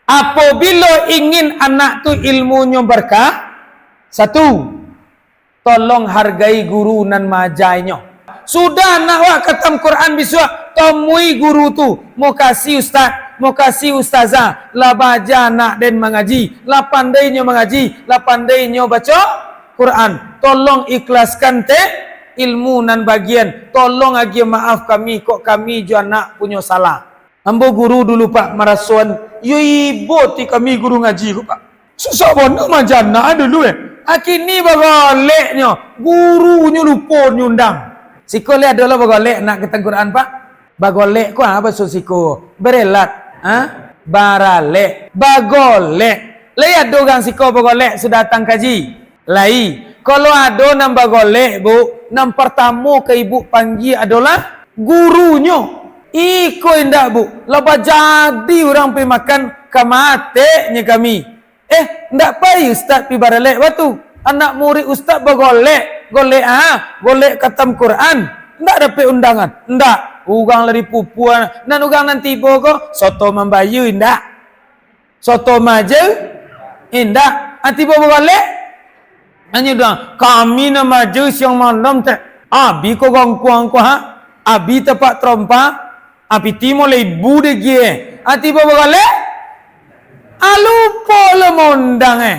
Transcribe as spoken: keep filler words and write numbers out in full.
Apabilo ingin anak tu ilmunyo barkah, satu, tolong hargai guru nan maaja inyo. Sudah anak wak katam Quran bisuak, tomui guru tu, "Mokasi ustaz, mokasi ustazah, lah baaja anak den mangaji, lah pandai inyo mangaji, lah pandai inyo baco Quran. Tolong ikhlaskan te ilmu nan bagian, tolong agiah maaf kami, kok kami jo anak punyo salah." Ambo guru dulu, Pak, marasoan, yo ibo ti kami guru ngaji ko, Pak. Susah bana maaja anak dulu, eh. Akini bagoleknyo, gurunyo lupo nyundang. Siko lai ado lah bagolek nak katam Quran, Pak? Bagolek ko apo baso siko? Berelat, ha? Baralek, bagolek. Lai ado urang siko bagolek sudah datang kaji? Lai. Kalau ado nan bagolek, Bu, nan partamo ka ibu panggia adolah gurunyo. Iko indak, Bu, lah bajadi urang pai makan, ka mateknyo kami. Eh, ndak pai ustaz pi baralek batu. Anak murid ustaz bagolek, golek ah, golek katam Quran. Ndak dapek undangan. Ndak. Urang lah dipupuan. Nan urang nan tibo ko, soto mambayia indak. Soto maaja indak. Ah, tibo bagolek. Anyo doang, kami nan maaja siang malam teh. Abi ko gangkuang ko ha. Abi tapak tarompa. Apiti mo laibu deh gie. Ati babalek? Alupo lo mondang eh.